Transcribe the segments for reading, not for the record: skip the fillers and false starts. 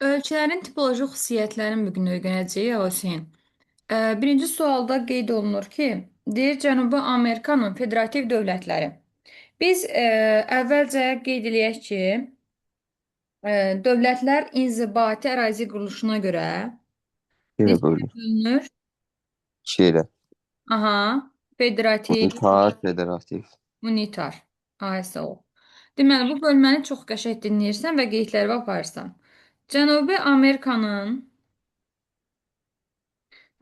Ölkələrin tipoloji xüsusiyyətlərini bu gün öyrənəcəyik, Hüseyn. Birinci sualda qeyd olunur ki, deyir Cənubi Amerikanın federativ dövlətləri. Biz əvvəlcə qeyd eləyək ki, dövlətlər inzibati ərazi quruluşuna görə Şöyle neçəyə bölünür. bölünür? Şöyle. Aha, federativ, Unitar, federatif. unitar. Ay, sağ ol. Deməli, bu bölməni çox qəşəng dinləyirsən və qeydləri aparırsan. Cənubi Amerikanın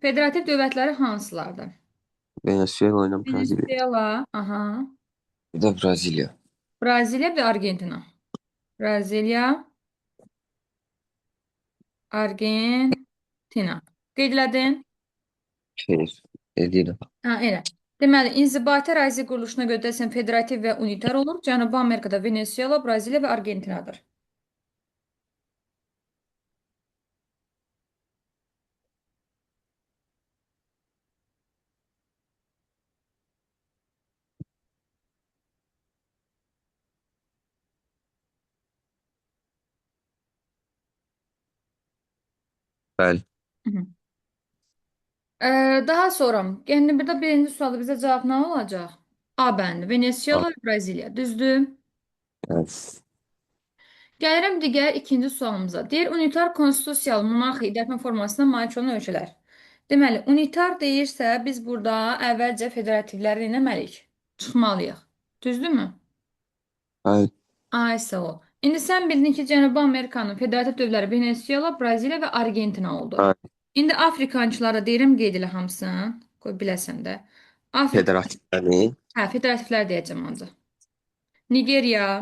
federativ dövlətləri hansılardır? Venezuela ile Brezilya. Venezuela, aha. Bir de Brezilya. Brezilya bir de Argentina. Brezilya, Argentina. Qeyd elədin? Şey, dediğine. Ha, elə. Deməli, inzibati ərazi quruluşuna görə desən federativ və unitar olur. Cənubi Amerikada Venezuela, Braziliya və Argentinadır. Bəli. Hı -hı. Daha sonra, yəni burada birinci sualda bizə cavab nə olacaq? A bəndi, A- Venezuela və Braziliya. Düzdür? Evet. Gəlirəm digər ikinci sualımıza. Deyir, unitar konstitusiyalı monarxiya idarəetmə formasına malik olan ölkələr. Deməli, unitar deyirsə, biz burada əvvəlcə federativləri nə etməliyik? Çıxmalıyıq. Düzdürmü? Bəli. Ay, sağ ol. İndi sən bildin ki, Cənubi Amerikanın federativ dövlətləri Venesuela, Braziliya və Argentina oldu. Bəli. İndi Afrikançılara deyirəm qeyd elə hamısını. Qoy biləsən də. Afrika, Federatifləri. hə, federativlər deyəcəm ancaq. Nigeriya,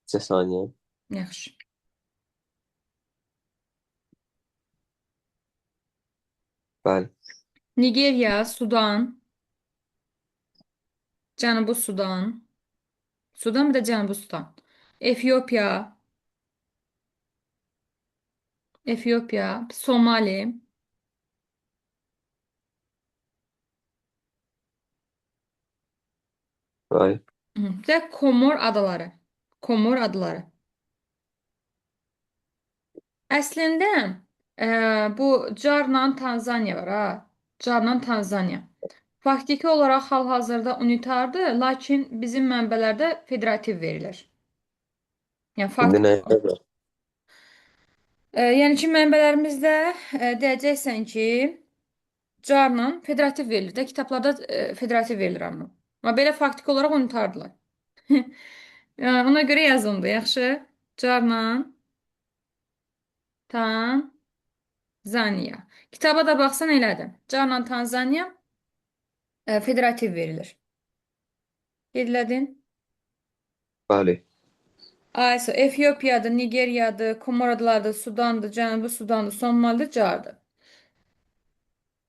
Neçə saniyə? yaxşı. Bəli. Nigeriya, Sudan, Cənubi Sudan, Sudan bir də Cənubi Sudan. Efiopiya, Efiopiya, Somali, Bəli. hı, bir də Komor adaları. Komor adaları. Əslində e, bu Carla Tanzaniya var ha. Carla Tanzaniya. Faktiki olaraq hal-hazırda unitardır, lakin bizim mənbələrdə federativ verilir. Yəni İndi fakt. nə yazır? Yəni ki, mənbələrimizdə deyəcəksən ki, Carla federativ verilir də, kitablarda federativ verilir amma. Amma belə faktiki olaraq unitardılar. Ona görə yazıldı, yaxşı. Carla Tanzaniya. Kitaba da baxsan elədir. Carla Tanzaniya federativ verilir. Yedilədin. Bəli. Ayso, Efiopiyadır, Nigeriyadır, Komor adalarıdır, Sudandır, Cənubi Sudandır, Somalidir, Cardır.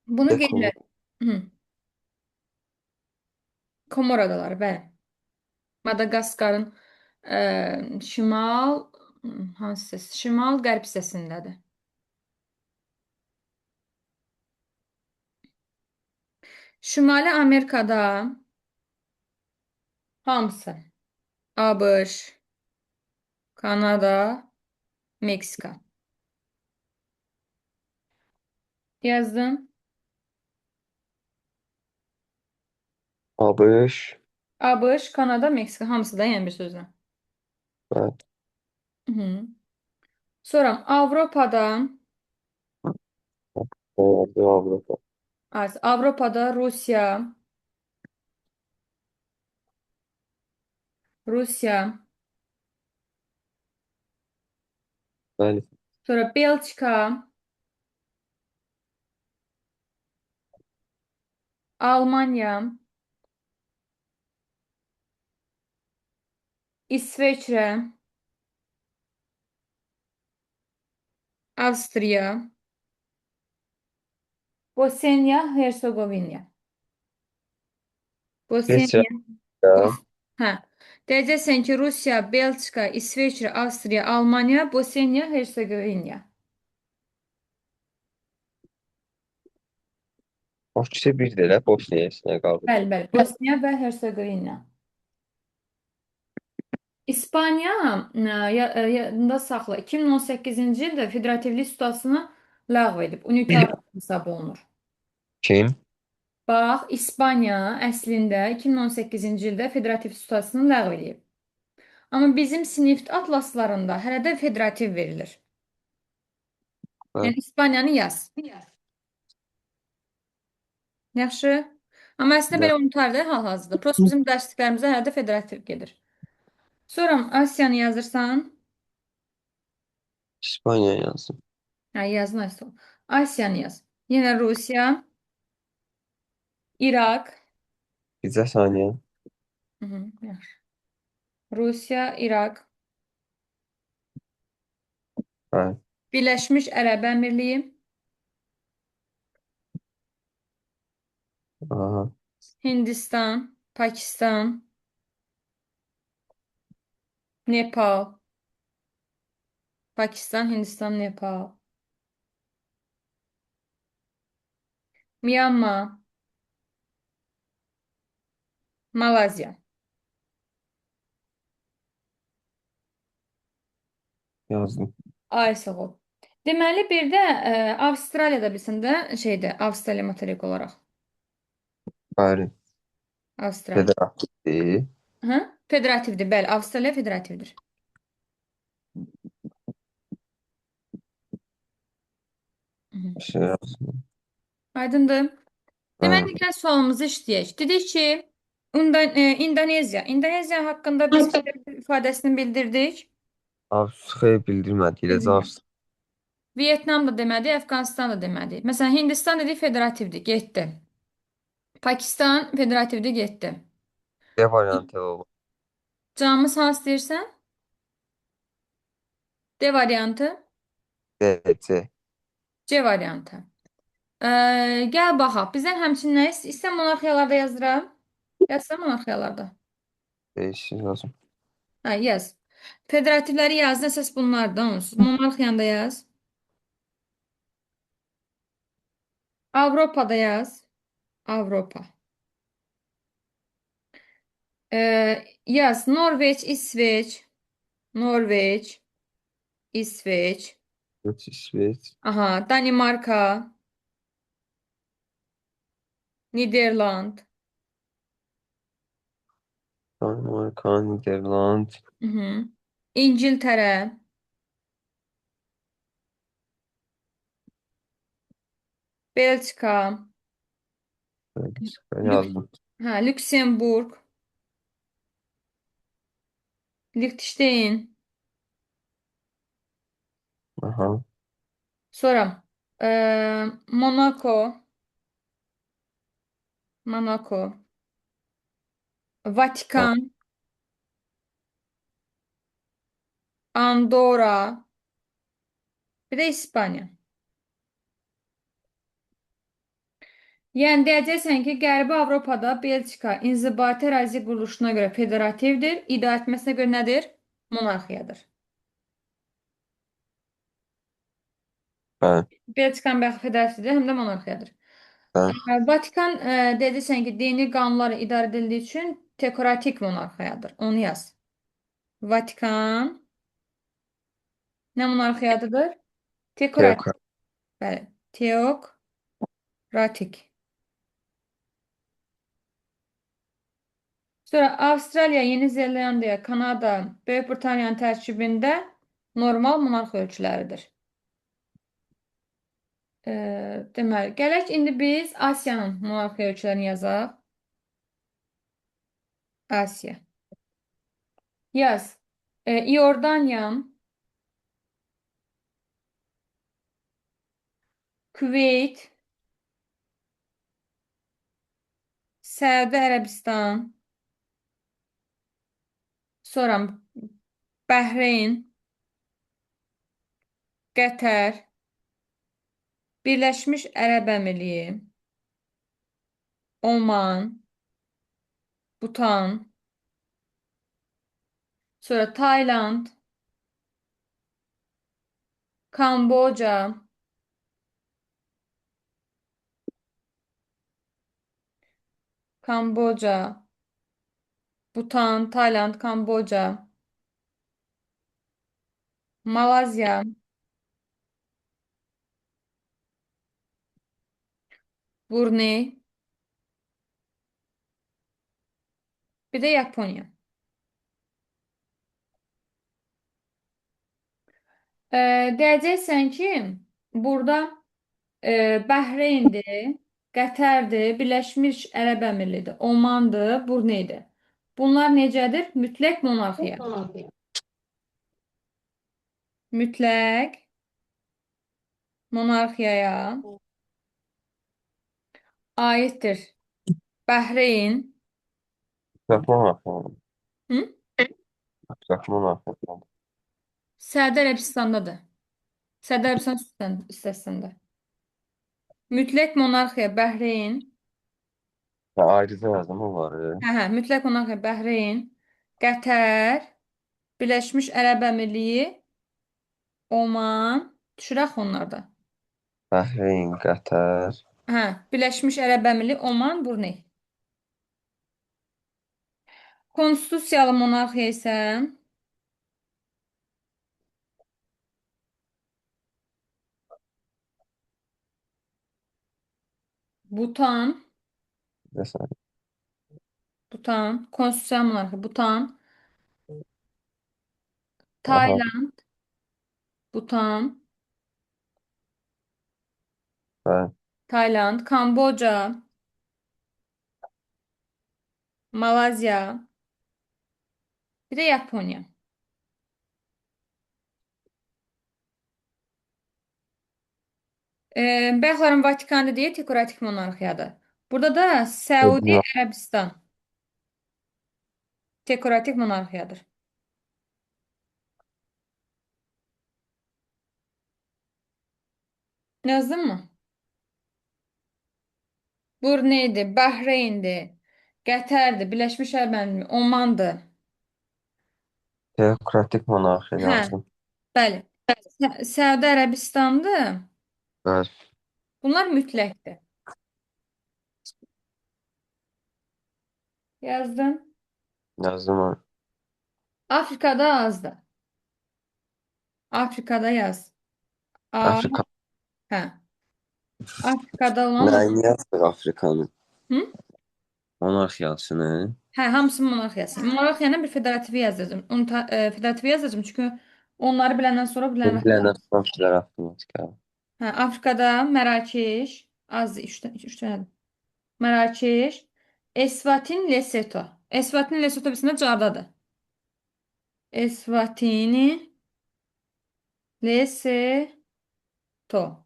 Bunu Bir de qeyd konu elədim. Hı. Komor adaları, bəli. Madaqaskarın şimal hansı hissəsi? Şimal qərb hissəsindədir. Şimali Amerikada hamısı. ABŞ, Kanada, Meksika. Yazdım. ABŞ. ABŞ, Kanada, Meksika hamısı da yəni bir sözlə. Bəli. Hı. Sonra Avropada, Avropa. Avropa. Avropada Rusiya, Rusiya, Bəli. sonra Belçika, Almanya, İsveçrə, Avstriya, Bosniya, Hersegovina. İsveçrə. Bosniya, Bos hə. Deyəcəksən ki, Rusiya, Belçika, İsveçrə, Avstriya, Almanya, Bosniya, Hersegovina. Bakısı bir də elə Bosniya heç nə qaldı. Bəli, bəli. Bosniya və Hersegovina. İspaniya yadında saxla 2018-ci ildə federativlik statusunu ləğv edib. Unitar hesab olunur. Kim? Bax, İspaniya əslində 2018-ci ildə federativ statusunu ləğv edib. Amma bizim sinif atlaslarında hələ də federativ verilir. Bəli. Yəni İspaniyanı yaz. Yaxşı. Amma əslində Ya. belə unitardır hal-hazırda. Prosta bizim dərsliklərimizdə hələ də federativ gedir. Sonra Asiyanı yazırsan. İspanya yazdım. Hə, yazın Asiya. Asiyanı yaz. Yenə Rusiya, İraq. Bizə saniyə. Hı -hı, yaxşı. Rusiya, İraq, Bəli. Birləşmiş Ərəb Əmirliyi, Aha, Hindistan, Pakistan, Nepal, Pakistan, Hindistan, Nepal, Myanma, Malayziya. yazdım. Ay sağ ol. Deməli bir də Avstraliyada bilirsən də şeydə Avstraliya materik olaraq. Bəli. Avstraliya. Federativdir. Hı? Federativdir, bəli, Avstraliya federativdir. Hı -hı. Şey yazdım. Aydındır. Bəli. Deməli gəl sualımızı işləyək. Dedik ki, İndoneziya. İndoneziya haqqında biz federativ ifadəsini bildirdik. Avstriyaya bildirmədi. Eləcə Bildirmədik. Avstriya Vyetnam da demədi, Əfqanistan da demədi. Məsələn, Hindistan dedik federativdir, getdi. Pakistan federativdir, getdi. variantı oldu. Canımız hansı deyirsən? D variantı, D, C. C variantı. Gəl baxaq. Bizdən həmçinin nə istəyir? İstən monarxiyalarda yazdıram. Yazsam monarxiyalarda. Değişir lazım. Hə, yaz. Federativləri yazdın, əsas bunlardan onsuz. Monarxiyanı da yaz. Avropada yaz. Avropa. Yaz. Norveç, İsveç. Norveç, İsveç. İsveç, İsveç, Aha, Danimarka, Niderland. Danimarka, Niderland. Mhm. İngiltərə, Belçika, Belçika Lük yazdım. hə, Lüksemburq, Liechtenstein. Aha. Sonra Monaco, Monaco, Vatikan, Andorra, bir də İspaniya. Yəni deyəcəksən ki, Qərbi Avropada Belçika inzibati ərazi quruluşuna görə federativdir, idarə etməsinə görə nədir? Monarxiyadır. Bəli. Belçikanın bayaq federativdir, həm də monarxiyadır. Bəli. Vatikan deyəcəksən ki, dini qanunlarla idarə edildiyi üçün teokratik monarxiyadır. Onu yaz. Vatikan nə monarxiyadır? Teokratik. Teokrat. Bəli. Teokratik. Sonra Avstraliya, Yeni Zelandiya, Kanada, Böyük Britaniyanın tərkibində normal monarx ölkələridir. Deməli, gələk indi biz Asiyanın monarxiya ölkələrini yazaq. Asiya. Yaz. İordaniya, Küveyt, Səudi Ərəbistan, sonra Bəhreyn, Qətər, Birləşmiş Ərəb Əmirliyi, Oman, Butan, sonra Tayland, Kamboca, Kamboca, Butan, Tayland, Kamboca, Malayziya, Bruney, bir də Yaponiya. E, Deyəcəksən ki, burada Bəhreyndir, Qətərdir, Birləşmiş Ərəb Əmirliyidir, Omandır, Bruneydir. Bunlar necədir? Mütləq monarxiya. Mütləq monarxiyaya aiddir. Bəhreyn, Mütləq monarxiya. hı? Mütləq monarxiya. Səudiyyə Ərəbistandadır. Səudiyyə Ərəbistan hissəsində. Mütləq monarxiya Bəhreyn. Ya ayrıca yazdım onları. Hə, hə, mütləq monarxiya Bəhreyn, Qətər, Birləşmiş Ərəb Əmirliyi, Oman. Düşürək onlarda. Bəhreyn, Qətər, Hə, Birləşmiş Ərəb Əmirliyi, Oman, Bruney. Konstitusiyalı monarxiya isə Butan, desən. Butan, konstitusiyalı monarxiya Butan, Aha, Tayland, Butan, bəli. Tayland, Kamboca, Malayziya, bir də Yaponiya. Bəxtlərin Vatikanı deyə teokratik monarxiyadır. Burada da Səudi Ərəbistan teokratik monarxiyadır. Yazdın mı? Bruneydir, Bəhreyndir, Qətərdir, Birləşmiş Ərəb Əmirlikləri, Omandır. Teokratik monarxiya Hə, yazdım. bəli. Səudi Ərəbistandır. Bəli, Bunlar mütləqdir. Yazdım. yazdım onu. Afrikada azdır. Afrikada yaz. A, Afrika. hə. Afrikada olan Nəyini yazdıq Afrikanın? hı? Monarxiyasını. Hə, hamısı monarxiyası. Monarxiyanın bir federativi yazacağım. Federativi yazacağım çünki onları biləndən sonra bilən Bilənə avtomatiklər avtomatik. hə, Afrikada Mərakeş, az üç, üç dənədir. Mərakeş, Esvatin, Lesoto. Esvatin, Lesoto birisində cardadır. Esvatini, Lesoto.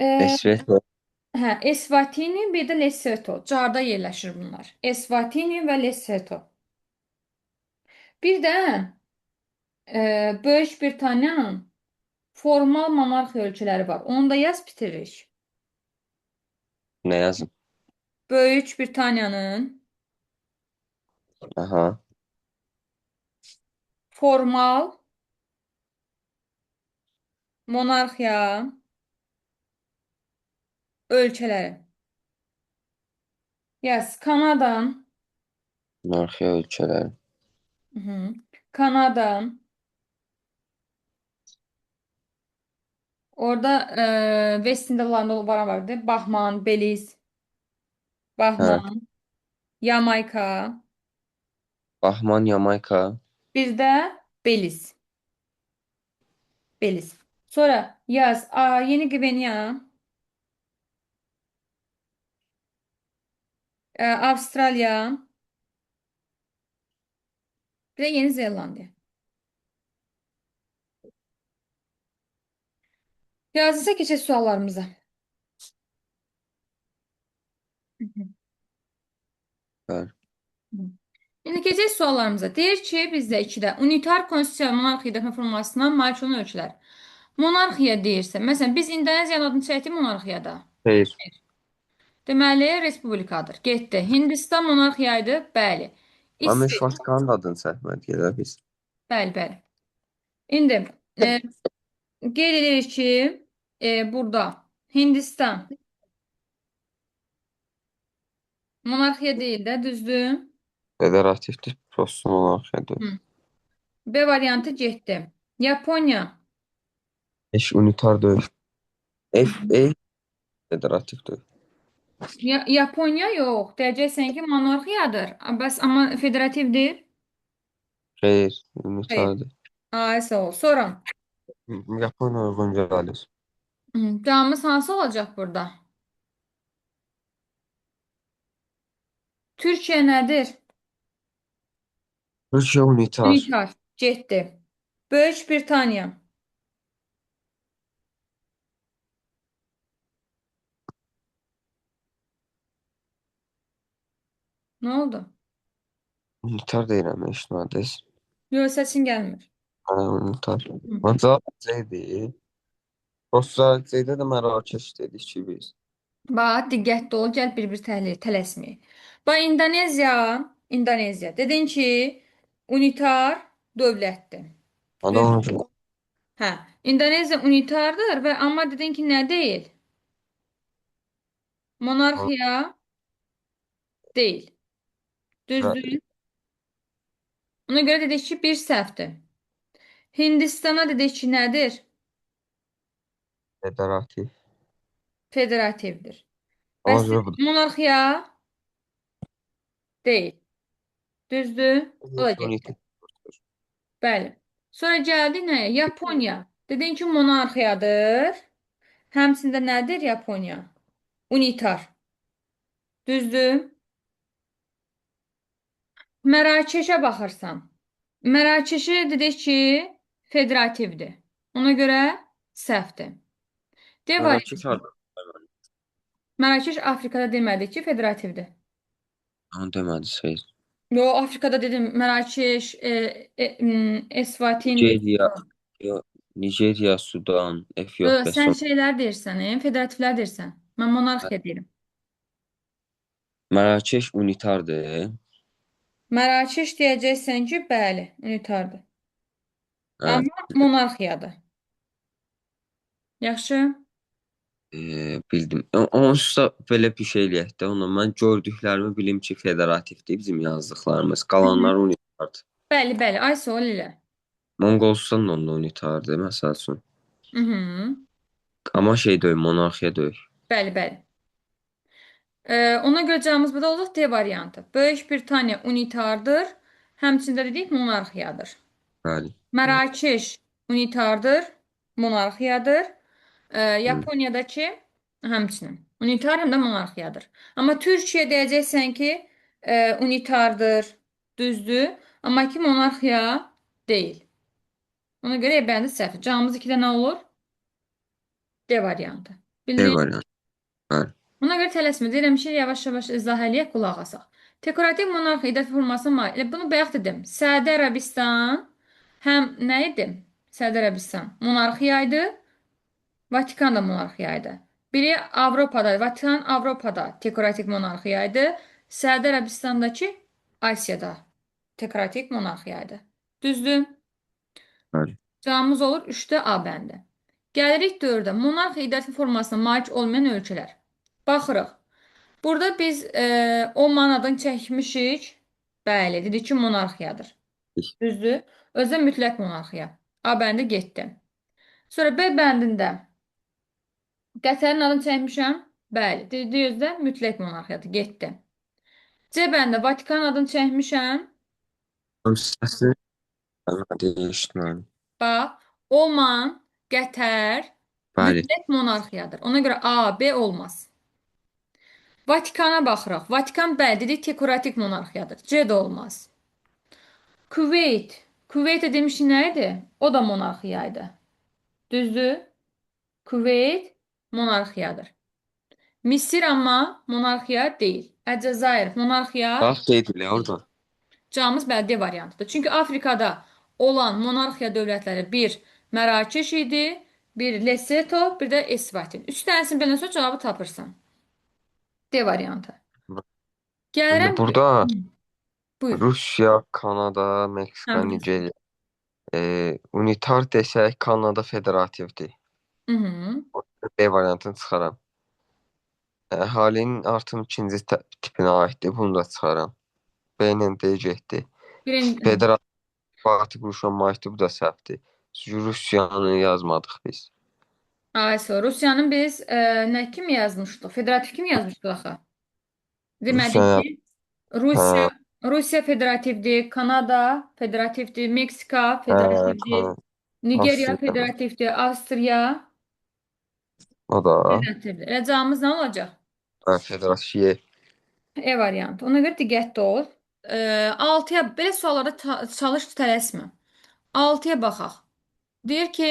E, Esvet hə, Esvatini bir də Lesoto. Carda yerləşir bunlar. Esvatini və Lesoto. Bir də Böyük Britaniyanın formal monarxiya ölkələri var. Onu da yaz bitiririk. nə yazım? Böyük Britaniyanın Aha. formal monarxiya ölkələri. Yaz Kanada, Monarxiya ölkələri. hı, Kanada. Orada West Indialarda var vardı. Bahman, Beliz, Hə. Bahman, Yamayka. Bahman, Yamayka. Bir də Beliz. Beliz. Sonra yaz Yeni Gvineya, Avstraliya, bir də Yeni Zelandiya. Yazılsa keçək suallarımıza. Hı hı. Bəli. İndi keçək suallarımıza. Deyir ki, bizdə 2-də unitar konstitusiya monarxiya idarəetmə formasına malik olan ölkələr. Monarxiya deyirsə, məsələn, biz İndoneziyanın adını çəkdik monarxiyada. Xeyr. Deməli, respublikadır. Getdi. Hindistan monarxiya idi? Bəli. Amma heç İsveç. Vatikanın da adını çəkmədik elə biz. Bəli, bəli. İndi e, qeyd edirik ki, burada Hindistan monarxiya deyil də, düzdür? Federativlik prosta monarxiyadır. Hı. B variantı getdi. Yaponiya. Heç unitar deyil. Hı F hı. E federativ deyil. Yaponiya yox. Deyəcəksən ki, monarxiyadır. Bəs amma federativdir? Xeyr, Xeyr. unitardır. Ay, sağ ol. Sonra. Yaponiya uyğun gəlir. Cavabımız hansı olacaq burada? Türkiyə nədir? Rusiya unitar. Unitar. Getdi. Böyük Britaniya. Nə oldu? Unitar deyirəm, eşitmədiniz. Yox, səsin gəlmir. Hə, unitar. Hı. Amma cavab C-dir. Yoxsa C-də də Mərakeş dedik ki biz. Bax, diqqətli ol, gəl bir-bir təhlil, tələsməyək. Bax, Indoneziya, Indoneziya. Dedin ki, unitar dövlətdir. Adam Düz. Hə, İndoneziya unitardır və amma dedin ki, nə deyil? Monarxiya deyil. Düzdür? Ona görə dedik ki, bir səhvdir. Hindistana dedik ki, nədir? Federativ. Federativdir. Ona Bəs görə bu monarxiya deyil. Düzdür? O da da getdi. unitar. Bəli. Sonra gəldik nəyə? Yaponiya. Dedin ki, monarxiyadır. Həmçində nədir Yaponiya? Unitar. Düzdür? Mərakeşə baxırsan. Mərakeşi dedik ki, federativdir. Ona görə səhvdir. D Mərakeş variantı. harda? Mərakeş Afrikada demədik ki, federativdir. Onu demədi, xeyr. Yo, Afrikada dedim Mərakeş, Esvatin, Nigeriya, yo, Nigeriya, Sudan, Yo, Efiopiya, sən Somali. şeylər deyirsən, federativlər deyirsən. Mən monarxiya deyirəm. Mərakeş unitardır. Mərakeş deyəcəksən ki, bəli, unitardır. Hə, Amma monarxiyadır. Yaxşı? bildim. Onsuz da belə bir şey eləyək də. Ondan mən gördüklərimi bilim ki, federativdir bizim yazdıqlarımız. Hı hı. Qalanları unitardır. Bəli, bəli. Ay sol ilə. Monqolstan da onda unitardır, məsəl üçün. Hı -hı. Amma şey deyil, monarxiya deyil. Bəli, bəli. Ona görə cavabımız burada olacaq D variantı. Böyük Britaniya unitardır. Həmçində dedik monarxiyadır. Bəli. Mərakeş unitardır, monarxiyadır. Hı. Yaponiyadakı həmçinin unitar həm də monarxiyadır. Amma Türkiyə deyəcəksən ki, unitardır, düzdür. Amma ki monarxiya deyil. Ona görə E bəndi səhvdir. Cavabımız 2-də nə olur? D variantı. D Bildin? variantı. Bəli. Ona görə tələsmə. Deyirəm ki, yavaş-yavaş izah eləyək, qulaq asaq. Dekorativ monarxiya idarə formasına malik. Elə bunu bayaq dedim. Səudi Ərəbistan həm nə idi? Səudi Ərəbistan monarxiya idi, Vatikan da monarxiya idi. Biri Avropada, Vatikan Avropada dekorativ monarxiya idi. Səudi Ərəbistandakı Asiyada dekorativ monarxiya idi. Düzdür? Bəli. Cavabımız olur 3-də A bəndi. Gəlirik 4-ə. Monarxiya idarə formasına malik olmayan ölkələr. Baxırıq. Burada biz Oman adını çəkmişik. Bəli, dedik ki, monarxiyadır. Düzdür? Özü də mütləq monarxiya. A bəndi getdi. Sonra B bəndində Qətərin adını çəkmişəm. Bəli, dedik özü də mütləq monarxiyadır. Getdi. C bəndində Vatikan adını çəkmişəm. Səsini eşitmirəm. Bax, Oman, Qətər Bəli. mütləq monarxiyadır. Ona görə A, B olmaz. Vatikana baxırıq. Vatikan bəli, dedik teokratik monarxiyadır. C də olmaz. Küveyt. Küveyt də demişik nə idi? O da monarxiya idi. Düzdür? Küveyt monarxiyadır. Misir amma monarxiya deyil. Əlcəzair monarxiya Bax deyil deyil. orada. Cavabımız bəli D variantıdır. Çünki Afrikada olan monarxiya dövlətləri bir Mərakeş idi, bir Lesoto, bir də Esvatin. Üç dənəsini biləndən sonra cavabı tapırsan. D variantı. İndi Gəlirəm. burada Buyur. Rusiya, Kanada, Hə, Meksika, burada. Nigeriya. Unitar desək Kanada federativdir. Hı -hı. B variantını çıxaram. Əhalinin artım ikinci tipinə aiddir. Bunu da çıxaram. B ilə D getdi. Birinci, Federativ parti quruluşuna malikdir. Bu da səhvdir. Rusiyanı yazmadıq biz. Aysu, Rusiyanın biz nə kimi yazmışdıq? Federativ kimi yazmışdıq axı? Demədik Rusiya, ki, Rusiya hə, Rusiya federativdir, Kanada federativdir, Meksika hə, federativdir, hə, Nigeriya Avstriya. federativdir, Avstriya O da federativdir. Elə cavabımız nə olacaq? hə, federasiya E variantı. Ona görə diqqətli ol. E, 6-ya belə suallarda çalış tələsmə. 6-ya baxaq. Deyir ki,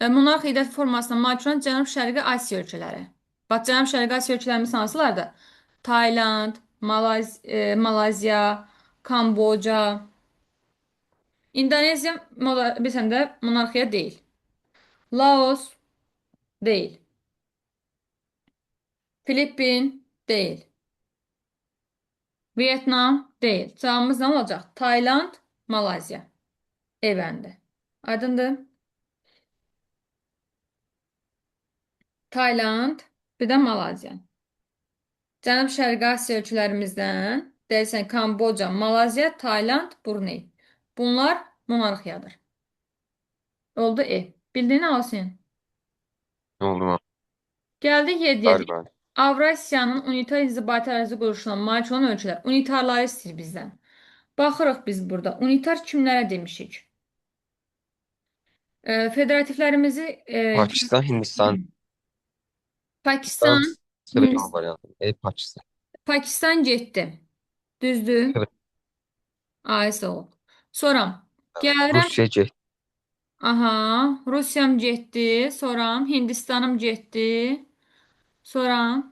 monarxiya idarə formasına malik olan Cənub-Şərqi Asiya ölkələri. Bax, Cənub-Şərqi Asiya ölkələrimiz hansılardır? Tayland, Malayziya, Kamboca, İndoneziya bilirsən də monarxiya deyil. Laos deyil. Filippin deyil. Vyetnam deyil. Cavabımız nə olacaq? Tayland, Malayziya. Evəndi. Aydındır? Tayland, bir də Malayziya. Cənub-Şərqi Asiya ölkələrimizdən deyirsən Kamboca, Malayziya, Tayland, Bruney. Bunlar monarxiyadır. Oldu E. Bildin Asin. oldu mu? Gəldik 7-yə. Bəli, bəli. Avrasiyanın unitar inzibati ərazi quruluşuna malik olan ölkələr. Unitarları istəyir bizdən. Baxırıq biz burada. Unitar kimlərə demişik? Federativlərimizi Pakistan, Hindistan, Pakistan, Sıra Hindistan, variantı. Pakistan. Pakistan getdi. Düzdür? Sıra. Ay sağ ol. Sonra gəlirəm. Rusiya getdi. Aha, Rusiyam getdi. Sonra Hindistanım getdi. Sonra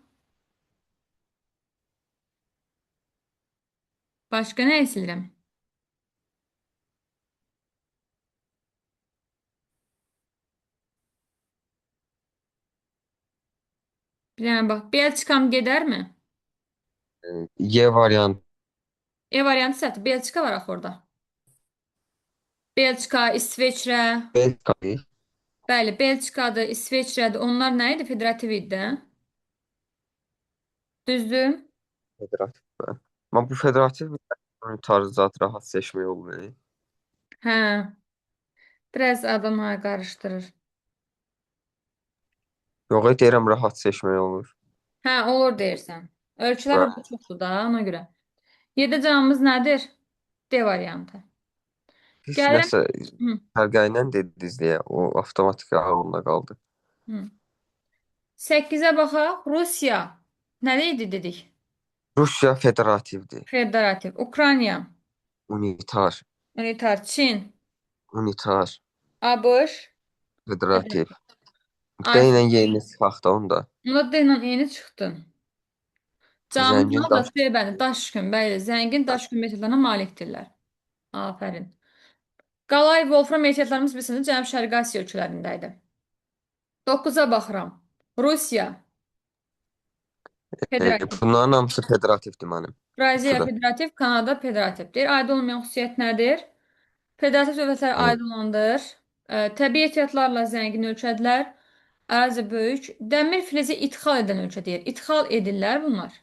başqa nə istəyirəm? Bir dənə bax. Belçikam gedərmi? Y variantı. E variantı səhvdir. Belçika var axı orada. Belçika, İsveçrə. Belçika Bəli, Belçikadır, İsveçrədir. Onlar nə idi? Federativ idi də. Düzdür? federativ. Amma bu federativ tarzı zat rahat seçmək olmuyor. Hə, biraz adam ha qarışdırır. Yox, deyirəm rahat seçmək olur. Hə, olur deyirsən. Ölçülər Və orada çoxdur da, ona görə. Yeddi cavabımız nədir? D variantı. siz Gəlirəm. nəsə Hı, fərqə ilə dediniz deyə o avtomatik ağlımda qaldı. hı. Səkkizə baxaq. Rusiya. Nə idi dedik? Rusiya federativdir. Federativ. Ukrayna. Unitar, Unitar. Çin. unitar, ABŞ. federativ. Federativ. D Ay, ilə yeni çıxaq da onda. bunda D ilə eyni çıxdın. Cavabımız nə Zəngin olacaq? daş. C bəndi. Daş gün. Bəli, zəngin daş gün metallarına malikdirlər. Afərin. Qalay Wolfram ehtiyatlarımız bilirsiniz, Cənub-Şərqi Asiya ölkələrində idi. 9-a baxıram. Rusiya. Federativ. Bunların hamısı federativdir mənim. Üçü Braziliya də. federativ, Kanada federativ deyir. Aid olmayan xüsusiyyət nədir? Federativ dövlətlər E, aid olandır. Təbii ehtiyatlarla zəngin ölkədirlər. Ərazi böyük. Dəmir filizi idxal edən ölkə deyir. İdxal edirlər bunlar.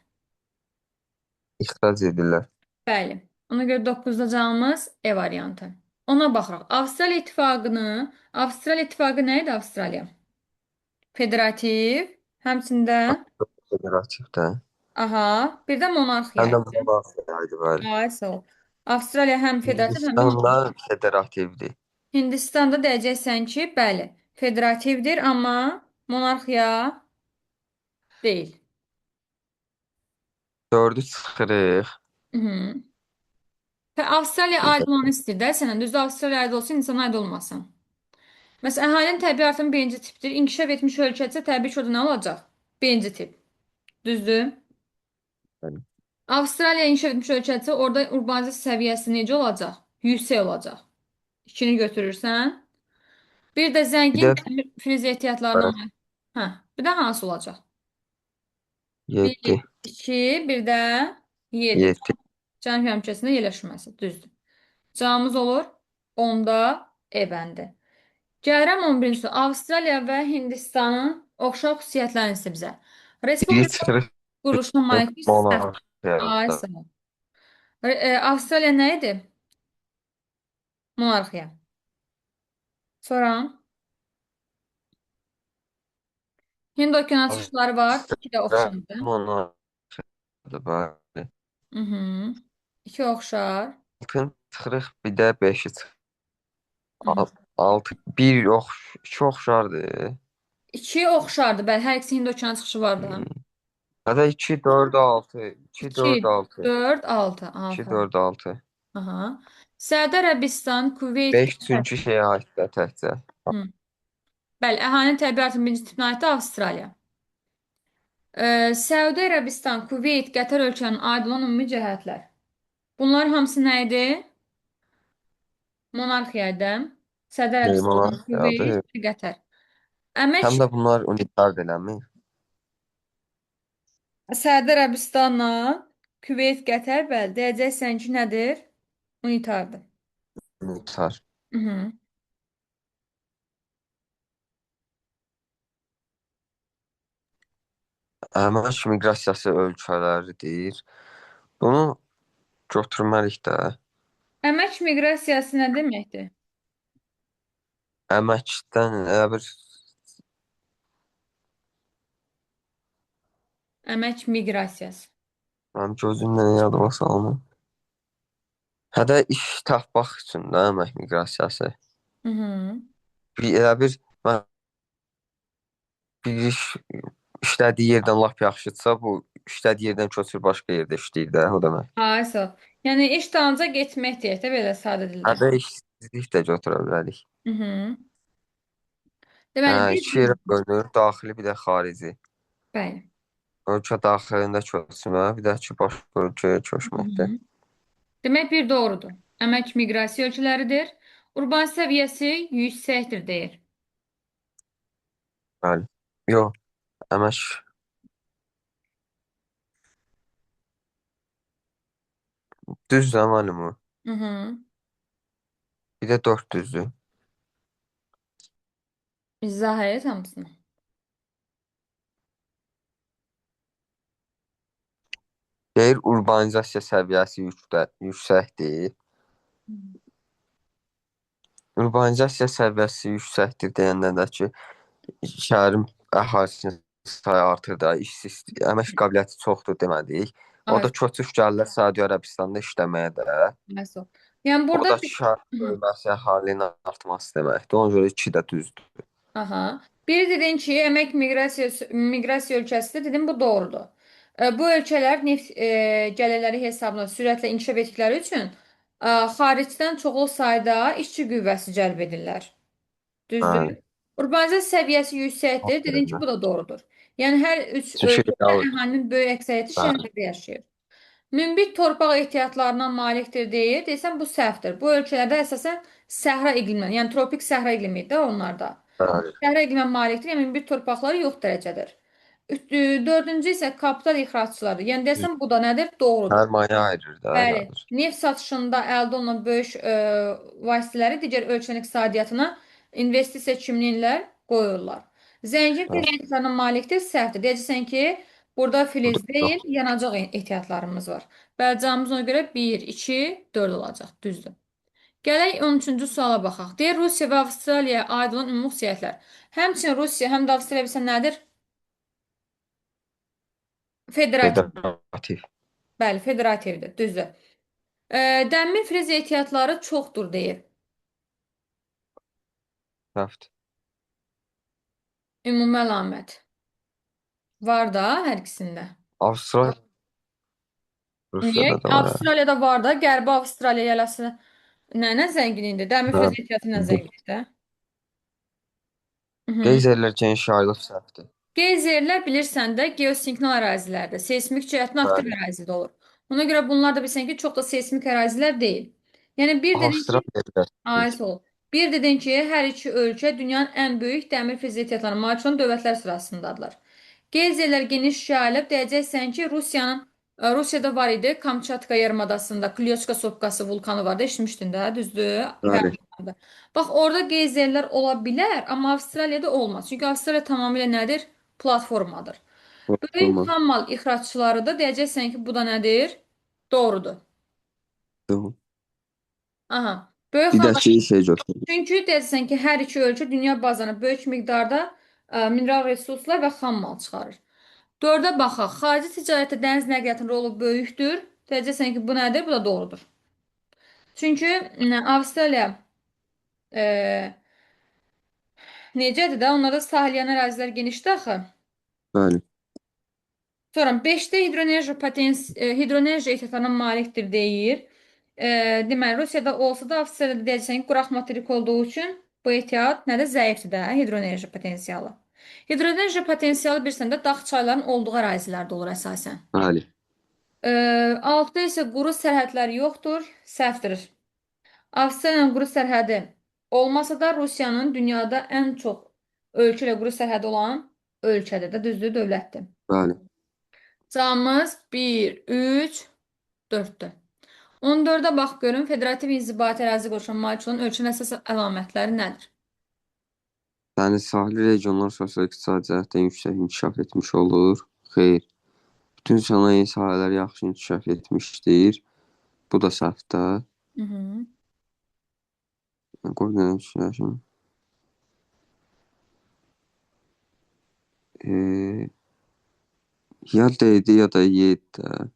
İxrac edirlər. Bəli. Ona görə 9-da cavabımız E variantı. Ona baxırıq. Avstraliya İttifaqını, Avstraliya İttifaqı nə idi Avstraliya? Federativ, həmçində Federativ də. aha, bir də Həm monarxiya də idi. monarxiya idi, bəli. Ay, sağ ol. Avstraliya həm federativ, həm də Hindistan da monarxiya. federativdir. Hindistanda deyəcəksən ki, bəli, federativdir, amma monarxiya deyil. Dördü çıxırıq. Mhm. Və Avstraliya Bir aid də olanı istəyir də sənə. Düzdür, Avstraliya aid olsun, insana aid olmasın. Məsələn, əhalinin təbii artımı birinci tipdir. İnkişaf etmiş ölkədirsə, təbii ki, orada nə olacaq? Birinci tip. Düzdür? Avstraliya inkişaf etmiş ölkədirsə, orada urbanizasiya səviyyəsi necə olacaq? Yüksək olacaq. İkini götürürsən. Bir də bir zəngin də dəmir filiz ehtiyatlarına malik. Hə, bir də hansı olacaq? yeddi. Bir, iki, bir də yedi. Yeddi. Cənub ölkəsində yerləşməsi. Düzdür. Cavabımız olur 10-da E bəndi. Gəlirəm 11-ci sual. Avstraliya və Hindistanın oxşar xüsusiyyətlərini isə bizə. Biri Respublika çıxırıq quruluşuna malikdir. Səhv. Ay, monarxiyada. sağ ol. Avstraliya nə idi? Monarxiya. Sonra Hind okeanı çıxışları var. İki də Avstraliya oxşardır. monarxıyadır, bəli. Mhm. İki oxşar. Altını çıxırıq, bir də beşi çıxırıq. Mhm. Altı, bir ox, iki oxşardır. İki oxşardır. Bəli, hər ikisi Hind okeanı çıxışı var da. Hmm. Ya da 2, 4, 6. 2, 4, 2, 6. 4, 6. 2, Aferin. 4, 6. Aha. Səudiyyə Ərəbistan, Kuveyt, 5 Qətər. çünki şeyə aiddir təkcə. Hı. Bəli, əhalinin təbii artımı birinci tipinə aiddir Avstraliya. Səudiyyə Ərəbistan, Kuveyt, Qətər ölkələrinin aid olan ümumi cəhətlər. Bunlar hamısı nə idi? Monarxiya idi. Səudiyyə Ərəbistan, Monarxiyadır. Kuveyt, Qətər. Əmək Həm də bunlar unitar eləmi? Səudiyyə Ərəbistanla Küveyt, Qətər, bəli, deyəcəksən ki, nədir? Unitardır. Unitar. Mhm. Əmək miqrasiyası ölkələridir. Bunu götürməliyik də. Əmək miqrasiyası nə deməkdir? Əməkdən elə bir Əmək miqrasiyası. mənim gözümlə yadıma salma. Hə də iş tapmaq üçün də əmək miqrasiyası. Mhm. Bir, elə bir mən bir iş işlədiyi yerdən lap yaxşıdırsa, bu işlədiyi yerdən köçür başqa yerdə işləyir də, o demək. Ay, sağ ol. Yəni iş dalınca getmək deyək də belə sadə Hə dildə. də işsizlik də götürə bilərik. Mhm. Hə, Deməli bir iki yerə düzdür. bölünür, daxili bir də xarici. Bəli. Ölkə daxilində köçmə, bir də ki, başqa ölkəyə köçməkdir. Mhm. Demək bir doğrudur. Əmək miqrasiya ölkələridir. Urban səviyyəsi yüksəkdir deyir. Bəli. Yox, əmək düz zamanı mı? Mhm. Bir də dörd düzdür. İzah et hamısını. Deyir, urbanizasiya səviyyəsi yüksəkdir. Urbanizasiya səviyyəsi yüksəkdir deyəndə də ki, şəhərin əhalisinin sayı artır da, işsiz, əmək qabiliyyəti çoxdur demədik. O Ay, da köçüb gəlirlər Səudiyyə Ərəbistanda işləməyə də. ay, sağ ol. Yəni O burada da ki, şəhər Mhm. böyüməsi, əhalinin artması deməkdir. Ona görə iki də düzdür. Aha. Biri dedin ki, əmək miqrasiyası miqrasiya ölkəsidir. Dedim bu doğrudur. Bu ölkələr neft gəlirləri hesabına sürətlə inkişaf etdikləri üçün xaricdən çoxlu sayda işçi qüvvəsi cəlb edirlər. Düzdür? Hə, Urbanizasiya səviyyəsi yüksəkdir. Dedin ki, aferin. bu da doğrudur. Yəni hər üç Çünki ölkədə real, əhalinin böyük əksəriyyəti bəli, şəhərdə yaşayır. Münbit torpaq ehtiyatlarına malikdir deyir. Desəm bu səhvdir. Bu ölkələrdə əsasən səhra iqlimi, yəni tropik səhra iqlimidir də onlarda. bəli. Səhra iqlimə malikdir, yəni münbit torpaqları yox dərəcədir. Dördüncü isə kapital ixracçılardır. Yəni desəm bu da nədir? Doğrudur. Sərmayə ayırır da, Bəli, gəlir. neft satışında əldə olunan böyük vasitələri digər ölkənin iqtisadiyyatına investisiya kimliyi qoyurlar. Zəngin Hə, ehtiyatlarına malikdir, səhvdir. Deyəcəksən ki, burada bu da filiz deyil, yox. yanacaq ehtiyatlarımız var. Bəli, cavabımız ona görə 1, 2, 4 olacaq. Düzdür. Gələk 13-cü suala baxaq. Deyir, Rusiya və Avstraliyaya aid olan ümumi xüsusiyyətlər. Həmçinin Rusiya, həm də Avstraliya bilirsən nədir? Federativ. Federativ. Bəli, federativdir. Düzdür. E, Dəmir friz ehtiyatları çoxdur deyir. Səhvdir. Ümumi əlamət. Var da hər ikisində. Avstraliya, Niyə? Rusiyada da var hə. Avstraliyada var da. Qərbi Avstraliya yələsi nə nə zəngin idi? Dəmir Hə. frez ehtiyatı ilə zəngin idi. Hı. Qeyzerlər geniş yayılıb səhvdir. Geyzerlər bilirsən də geosinknal ərazilərdə, seysmik cəhətdən aktiv Bəli. ərazidə olur. Ona görə bunlar da bilirsən ki, çox da seysmik ərazilər deyil. Yəni bir dedin ki, Avstraliyada ay sağ ol. Bir dedin ki, hər iki ölkə dünyanın ən böyük dəmir frez ehtiyatlarına malik olan dövlətlər sırasındadırlar. Geyzerlər geniş yayılıb. Deyəcəksən ki, Rusiyada var idi. Kamçatka yarımadasında Klyoçka sopkası vulkanı vardı. Eşitmişdin də, düzdür? Bəli. Fəaldır. Bax, orada geyzerlər ola bilər, amma Avstraliyada olmaz. Çünki Avstraliya tamamilə nədir? Platformadır. Böyük Tamam. xam mal ixracçıları da deyəcəksən ki, bu da nədir? Doğrudur. Tamam. Aha. Böyük Bir də xammal. ki şey götürür. Çünki deyəsən ki, hər iki ölkə dünya bazarına böyük miqdarda mineral resurslar və xam mal çıxarır. Dördə baxaq. Xarici ticarətdə dəniz nəqliyyatının rolu böyükdür. Deyəcəksən ki, bu nədir? Bu da doğrudur. Çünki Avstraliya e, necədir də? Onlarda sahilyan ərazilər genişdir axı. Bəli. Sonra 5-də hidroenerji ehtiyatlarına malikdir deyir. Deməli, Rusiyada olsa da Avstraliyada deyəcəksən ki, quraq materik olduğu üçün bu ehtiyat nədə zəifdir də hidroenerji potensialı. Hidroenerji potensialı bilirsən də dağ çayların olduğu ərazilərdə olur əsasən. Bəli. E, 6-da isə quru sərhədlər yoxdur, səhvdir. Avstraliyanın quru sərhədi olmasa da Rusiyanın dünyada ən çox ölkə ilə quru sərhədi olan ölkədir də, düzdür, dövlətdir. Bəli. Cavabımız 1, 3, 4-dür. 14-ə bax görün, federativ inzibati ərazi quruluşuna malik olan ölkənin əsas əlamətləri nədir? Dəniz sahili regionlar sosial-iqtisadi cəhətdən yüksək inkişaf etmiş olur. Xeyr. Bütün sənaye sahələri yaxşı inkişaf etmişdir. Bu da səhvdir. Hı -hı. Qoy nə düşünərəm. E, ya D-dir ya da Y-dir.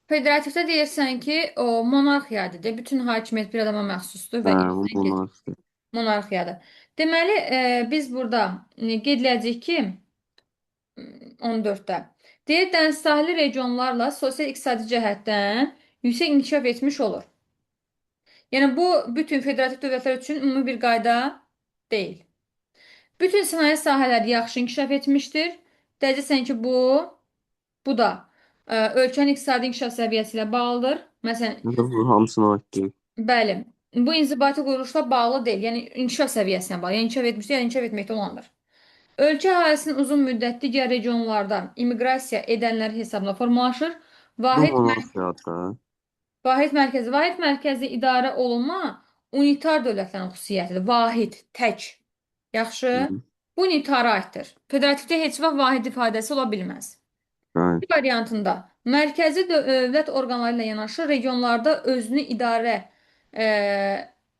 Federativdə deyirsən ki, o monarxiyadır. De, bütün hakimiyyət bir adama məxsusdur Hə, və bu irsən keçir. monarxdır. Monarxiyadır. Deməli, biz burada qeyd eləyəcəyik ki, 14-də. Deyir, dəniz sahili regionlarla sosial-iqtisadi cəhətdən yüksək inkişaf etmiş olur. Yəni bu bütün federativ dövlətlər üçün ümumi bir qayda deyil. Bütün sənaye sahələri yaxşı inkişaf etmişdir. Deyəcəksən ki, bu da ölkənin iqtisadi inkişaf səviyyəsi ilə bağlıdır. Məsələn, Bu hamısına aiddir. bəli, bu inzibati quruluşla bağlı deyil. Yəni inkişaf səviyyəsinə bağlı. Yəni inkişaf etmişdir, yəni inkişaf etməkdə olandır. Ölkə əhalisinin uzun müddətli digər regionlarda immiqrasiya edənlər hesabına formalaşır. Bu Vahid monarxiyadır. Vahid mərkəzi idarə olunma unitar dövlətlərin xüsusiyyətidir. Vahid, tək. Yaxşı? Hı, Bu unitara aiddir. Federativdə heç vaxt vahid ifadəsi ola bilməz. bəli. Bir variantında mərkəzi dövlət orqanları ilə yanaşı regionlarda özünü idarə e,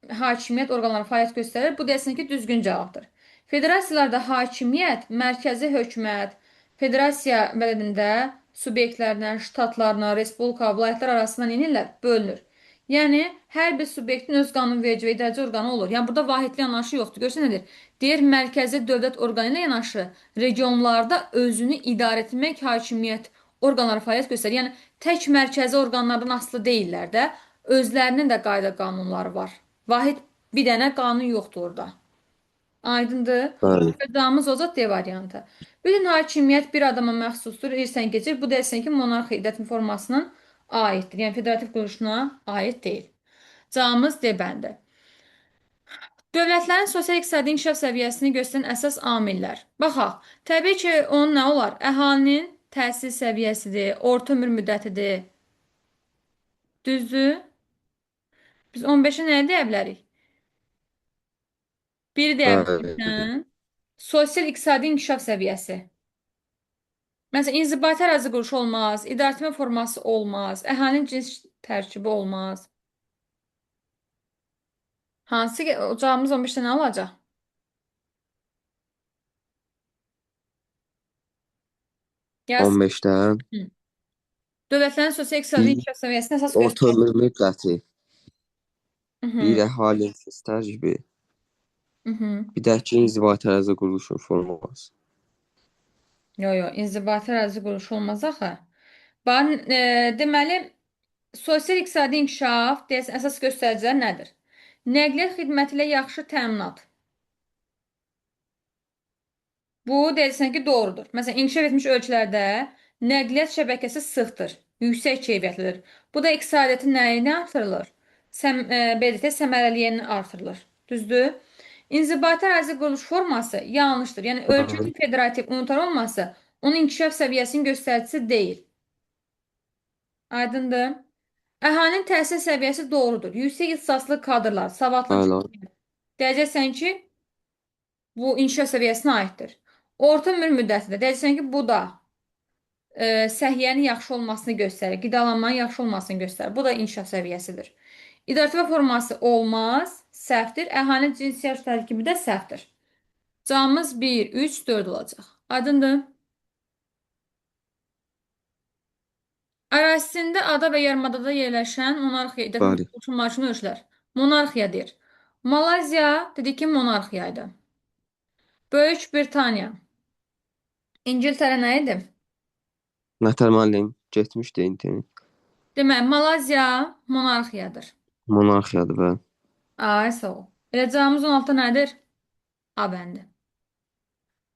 hakimiyyət orqanları fəaliyyət göstərir. Bu deyəsən ki, düzgün cavabdır. Federasiyalarda hakimiyyət mərkəzi hökumət, federasiya bələdində subyektlərlə, ştatlarla, respublika, vilayətlər arasında nə edirlər? Bölünür. Yəni, hər bir subyektin öz qanunverici və idarəci orqanı olur. Yəni, burada vahidli yanaşı yoxdur. Görürsən nədir? Deyir, mərkəzi dövlət orqanı ilə yanaşı regionlarda özünü idarə etmək hakimiyyət orqanları fəaliyyət göstərir. Yəni, tək mərkəzi orqanlardan asılı deyillər də, özlərinin də qayda qanunları var. Vahid bir dənə qanun yoxdur orada. Aydındır? Bəli. Cavabımız olacaq D variantı. Bütün hakimiyyət bir adama məxsusdur, irsən keçir. Bu deyirsən ki, monarxiya idarəetmə formasının aiddir. Yəni federativ quruluşuna aid deyil. Cavabımız D bəndi. Dövlətlərin sosial-iqtisadi inkişaf səviyyəsini göstərən əsas amillər. Baxaq, təbii ki, onun nə olar? Əhalinin təhsil səviyyəsidir, orta ömür müddətidir. Düzdür? Biz 15-ə nə deyə bilərik? Biri deyə Bəli. bilərsən. Sosial-iqtisadi inkişaf səviyyəsi. Məsələn, inzibati ərazi quruluşu olmaz, idarəetmə forması olmaz, əhalinin cins tərkibi olmaz. Hansı ki, cavabımız 15-də nə olacaq? Yaz. 15-dən Hı. Dövlətlərin sosial-iqtisadi bir inkişaf səviyyəsini əsas orta göstərir. ömür müddəti, Hı bir -hı. əhalinin tərkibi, Hı -hı. bir də ki inzibati ərazi quruluşun forması. Yo, yo, inzibati ərazi quruluşu olmaz axı. Bax, deməli, sosial-iqtisadi inkişaf deyəsən əsas göstəricilər nədir? Nəqliyyat xidməti ilə yaxşı təminat. Bu deyəsən ki, doğrudur. Məsələn, inkişaf etmiş ölkələrdə nəqliyyat şəbəkəsi sıxdır, yüksək keyfiyyətlidir. Bu da iqtisadiyyatın nəyini artırılır? Belə deyək, səmərəliliyini artırılır. Düzdür? İnzibati ərazi quruluş forması yanlışdır. Yəni, Bəli. ölkənin federativ unitar olması onun inkişaf səviyyəsinin göstəricisi deyil. Aydındır? Əhalinin təhsil səviyyəsi doğrudur. Yüksək ixtisaslı kadrlar, savadlı Bəli. deyəcəksən ki, bu inkişaf səviyyəsinə aiddir. Orta ömür müddəti də deyəcəksən ki, bu da səhiyyənin yaxşı olmasını göstərir, qidalanmanın yaxşı olmasını göstərir. Bu da inkişaf səviyyəsidir. İdarəetmə forması olmaz, səhvdir. Əhali cins yaş tərkibi də səhvdir. Cavabımız 1, 3, 4 olacaq. Aydındır? Ərazisində ada və yarımadada yerləşən monarxiya idarə Bəli. etmə marşını ölçülər. Monarxiya deyir. Malayziya dedi ki, monarxiya idi. Böyük Britaniya. İngiltərə nə idi? Nətər müəllim, getmişdi internet. Deməli, Malayziya monarxiyadır. Monarxiyadır bəli. Ay, sağ ol. Elə cavabımız 16 nədir? A bəndi.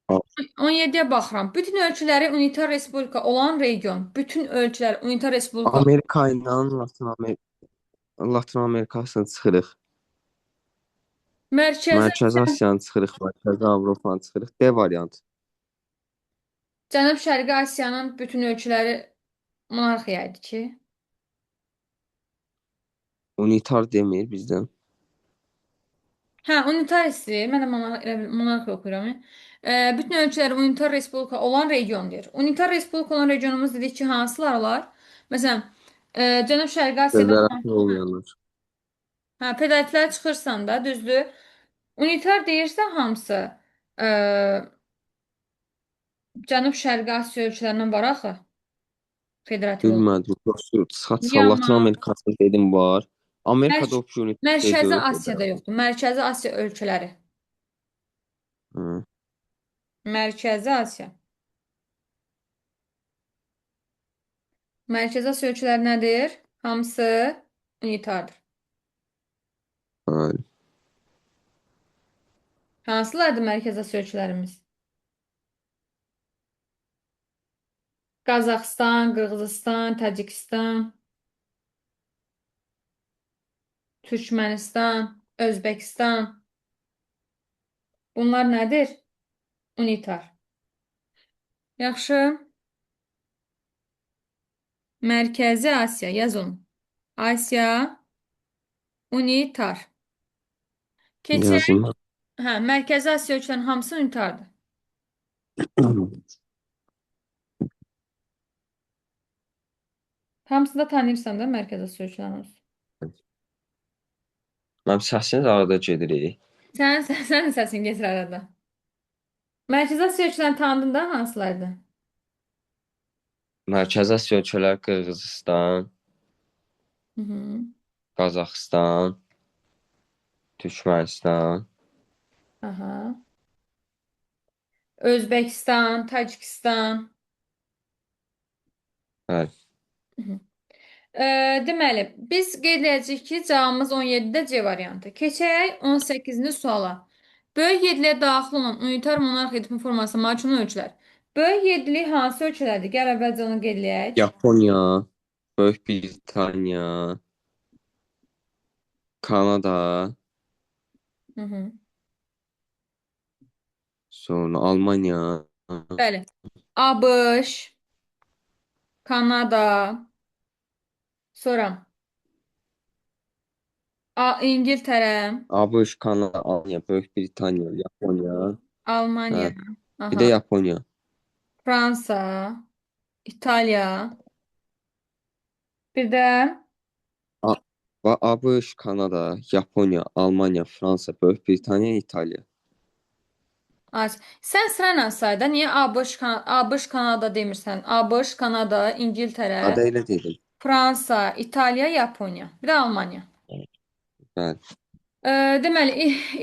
17-yə baxıram. Bütün ölkələri unitar respublika olan region. Bütün ölkələr unitar respublika. Amerika ilə Latın Amerika, Latın Amerikasını çıxırıq. Mərkəzi Mərkəzi Asiyanı çıxırıq, Mərkəzi Avropanı çıxırıq. D variantı. Cənub-Şərqi Asiyanın bütün ölkələri monarxiya idi ki. Unitar demir bizdən. Hə, unitar istəyir. Mən də elə bil monarxiya oxuyuram. Bütün ölkələri unitar respublika olan region deyir. Unitar respublika olan regionumuz dedik ki, hansılar olar? Məsələn, Cənub-Şərqi Asiyada Federativ olmayanlar. hə, federativlər çıxırsan da, düzdür. Unitar deyirsə hamısı e, Cənub-Şərqi Asiya ölkələrindən var axı federativ olan. Bilmədim. Çıxsa Latın Myanmar, Amerikasını dedim var. Mərk Amerikada o unitar şey Mərkəzi deyil, Asiyada federativ. yoxdur. Mərkəzi Asiya ölkələri. Hı, Mərkəzi Asiya. Mərkəzi Asiya ölkələri nədir? Hamısı unitardır. bəli. Hansılardır Mərkəzi Asiya ölkələrimiz? Qazaxıstan, Qırğızistan, Tacikistan, Türkmənistan, Özbəkistan. Bunlar nədir? Unitar. Yaxşı. Mərkəzi Asiya. Yaz onu. Asiya unitar. Keçək. Yazayım. Hə, Mərkəzi Asiya ölkələrinin hamısı unitardır. Hamısını da tanıyırsan da Mərkəzi Asiya ölkələrinin hamısı. Mənim səsiniz arada gedir. Sən səsin getir arada. Mərkəzi Asiya ölkələrini tanıdın da hansılardır? Mərkəzi Asiya ölkələri Qırğızistan, Hı -hı. Qazaxıstan, Türkmənistan. Aha. Özbəkistan, Tacikistan. Bəli. Hı -hı. Deməli, biz qeyd edəcəyik ki, cavabımız 17-də C variantı. Keçək 18-ci suala. Böyük yediliyə daxil olan unitar monarxiya etmə formasına malik olan ölkələr. Böyük yeddilik hansı ölkələrdir? Gəl əvvəlcə onu qeyd eləyək. Yaponiya, Böyük Britaniya, Kanada, Hı -hı. sonra Almanya, Bəli. ABŞ, Kanada, sonra İngiltərə, ABŞ, Kanada, Almanya, Böyük Britaniya, Yaponiya, Almaniya, hə, bir də aha, Yaponiya. Fransa, İtaliya, bir də A və ABŞ, Kanada, Yaponiya, Almanya, Fransa, Böyük Britaniya, İtaliya. Az. Sən sırayla say da, niyə ABŞ, ABŞ, Kanada demirsən? ABŞ, Kanada, İngiltərə, Ada elə dedim. Fransa, İtaliya, Yaponiya. Bir də Almaniya. Bəli. Deməli,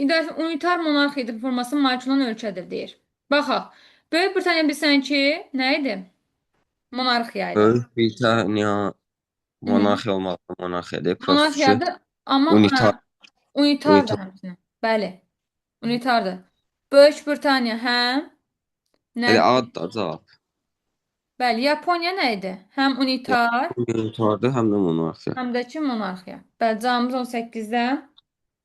idarə unitar monarxiya formasına malik olan ölkədir deyir. Baxaq. Böyük Britaniya bilirsən ki, nə idi? Monarxiya idi. Böyük Britaniya Hı -hı. monarxiya olmaqla monarxiyadır. Prosta ki, Monarxiyadır, amma unitar, unitardır unitar. həmçinin. Bəli, unitardır. Böyük Britaniya həm Elə nədir? ad da cavab. Bəli, Yaponiya nə idi? Həm unitar, Yaponiya unitardır, həm də monarxiya. həm də ki monarxiya. Bəli, cavabımız 18-də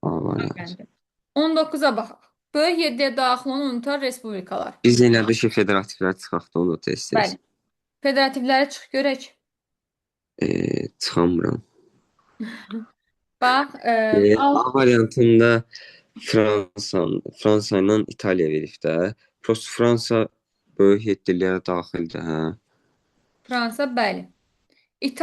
A variantı. bəndi. 19-a baxaq. Böyük yeddiyə daxil olan unitar respublikalar. Biz elə bir şey federativlər çıxaq da onu tez-tez. Bəli. Federativləri çıx görək. Çıxamıram. Bax, al A variantında Fransa, Fransa ilə İtaliya verib də. Prosta Fransa böyük yeddiliyə daxildir, hə. Fransa, bəli. İtaliya